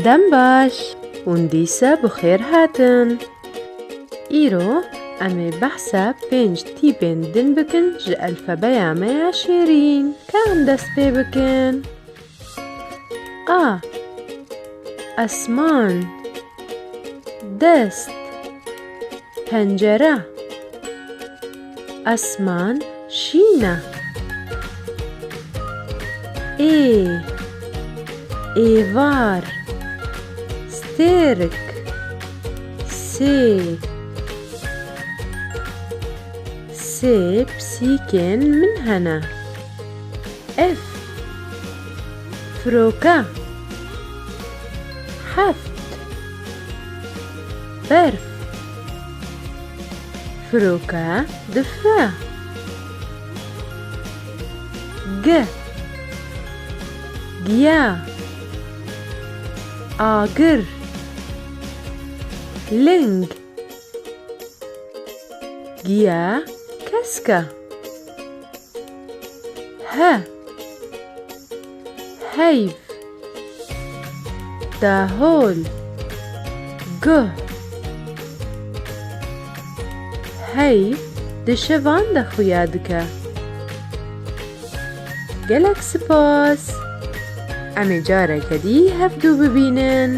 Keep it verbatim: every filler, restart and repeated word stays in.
Dem baş, hûn dîsa bi xêr hatin. Îro em ê behsa pênc tîpên din bikin ji elfebeya me ya şêrîn. Ka em dest pê bikin. A. Esman. Dest. Pencere. Esman şîn e. Ê. Êvar. Stêrk. Sê. Sê pisîkên min hene. F. Firoke. Heft. Berf. Firoke difire. G. Giya. Agir. Ling. Giya kesk e. He. Heyv. Dahol. Guh. Heyv di şevan de xuya dike. Gelek spas. Em ê careke dî hevdû bibînin.